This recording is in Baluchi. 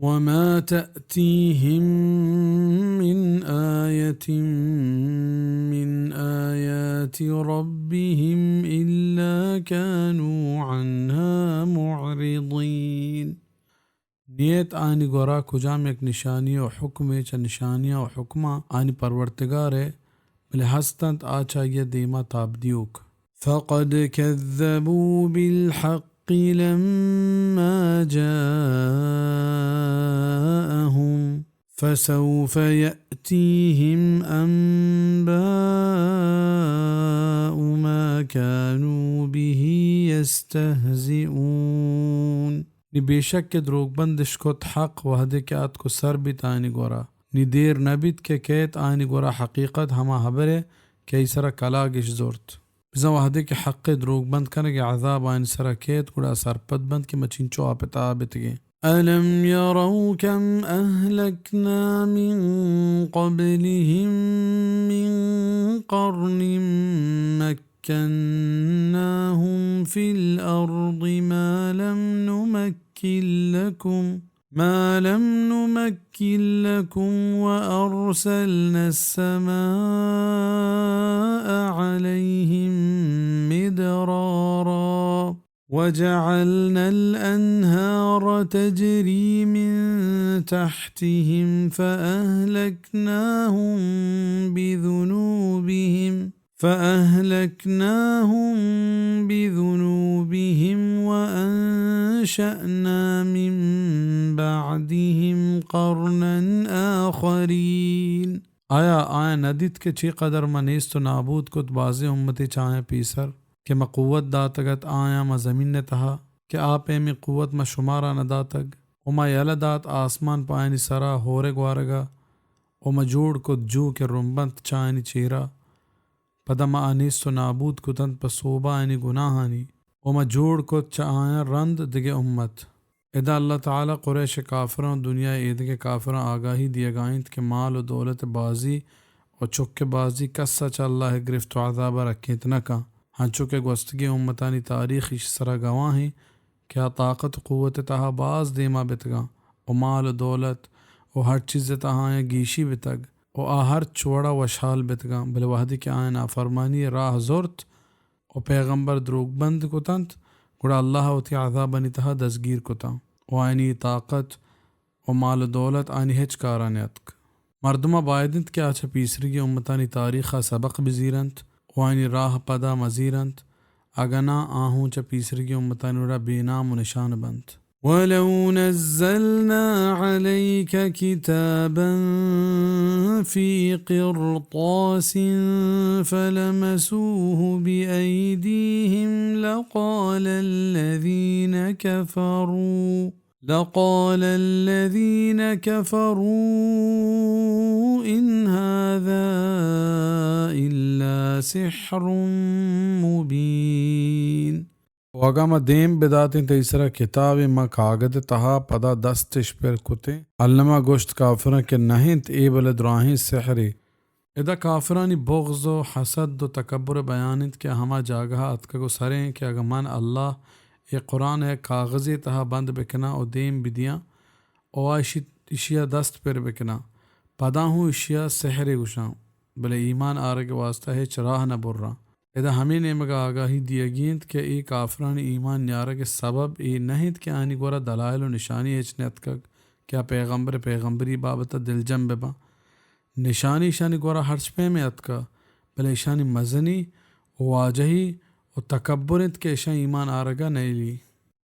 وما تأتيهم من آية من آيات ربهم إلا كانوا عنها معرضين. نیت آنی گورا کجام یک نشانی و حکمے چہ نشانیاں و حکماں آنی پرورتگارے، بلے ہستنت آ چہ آئی ء دیما تاب دیوک۔ فقد كذبوا بالحق لما جاءهم فسوف يأتيهم أنباء ما كانوا به يستهزئون. نی بے شک کہ دروگ بندش کت حق وہدے کہ آتک و سر بیت آیانی گورا۔ نی دیر نہ بیت کہ کیت آیانی گورا حقیقت، ہما ہبرے کہ ای سرا کلاگش زرت۔ بزاں وہدے کہ حق ء دروگ بند کنگ ء عذاب آیانی سرا کیت، گڑا سرپد بنت کہ ما چنچو آپ ء تہا بتگیں۔ ألم يروا كم أهلكنا من قبلهم من قرن مكناهم في الأرض ما لم نمكن لكم ما لم نمكن لكم وأرسلنا السماء عليهم مدرارا وجعلنا الأنهار تجري من تحتهم فأهلكناهم بذنوبهم فأهلكناهم بذنوبهم وأنشأنا من بعدهم قرنا آخرين. آیا آیاں نہ دیت کہ چی قدر ما نیست و نابود کت بازیں امتے چہ آیاں پیسر کہ ما قوت داتگ ات آیاں ما زمین ء تہا کہ آ پیمیں قوت ما شمارا نہ داتگ و ما یلہ دات آسمان پہ آیانی سرا ہورے گوارگا و ما جوڑ کت جو کہ رمبنت چہ آیانی چیرا۔ پدا ما آ نیست و نابود کتنت پہ سوبا آیانی گناہانی، و ما جوڑ کت چہ آیاں رند دگہ امت۔ ادا اللہ تعالی قریش کافراں و دنیا ایدگہ کافراں آگاہی دیگا انت کہ مال و دولت بازی و چک بازی کسا چہ اللہ گرفت و عذابا رکینت نہ کن، ہنچو کہ گوستگیں امتانی تاریخ ایشی سرا گواہیں کہ آ طاقت و قوت تہا باز دیما بتگاں و مال و دولت و ہر چیز تہا آیاں گیشی بتگ و آ ہرچ وڑا وشحال بتگاں، بلے وہدے کہ آیاں نافرمانی راہ زرت و پیغمبر دروگ بند کتنت، گڑا اللہ وتی عذابانی تہا دزگیر کتاں و آیانی طاقت و مال و دولت آیانی ہچ کارا نیاتک۔ مردما باید انت کہ آ چہ پیسریگیں امتانی تاریخا سبق بزیرنت و آیانی راہ پدا مزیرنت، اگاں ناں آ ہوں چہ پیسریگیں امتانی وڑا بے نام و نشان بنت۔ ولو نزلنا عليك كتابا في قرطاس فلمسوه بأيديهم لقال الذين كفروا لقال الذين كفروا إن هذا إلا سحر مبين. و اگاں ما دیم بداتیں تئی سرا کتابے ماں کاگد تہا، پدا دستش پر کتیں۔ الما گوشت کافراں کہ نہ انت، اے بلے دراہیں سحرے۔ ادا کافرانی بغض و حسد و تکبر بیان انت کہ ہما جاگہا اتکگ و سریں کہ اگاں من اللہ اے قرآن ء یک کاغذے تہا بند بکناں و دیم بدیاں و آ اشی، اشیا دست پر بکناں، پدا ہوں اشیا سحرے گوشاں، بلے ایمان آرگ ء واسطہ ہچ راہ نہ برراں۔ ادا ہمے نیمگا آگاہی دیگی انت کہ اے کافرانی ایمان نیارگ ء سبب اے نہ انت کہ آنی گورا دلائل و نشانی ہچ نیتکگ کہ آ پیغمبر ء پیغمبری بابت ء دلجم بہ باں۔ نشانی اشانی گورا ہرچ پیمیں اتکا، بلے اشانی مزنی و واجہی و تکبر انت کہ اشاں ایمان آرگا نئیلی۔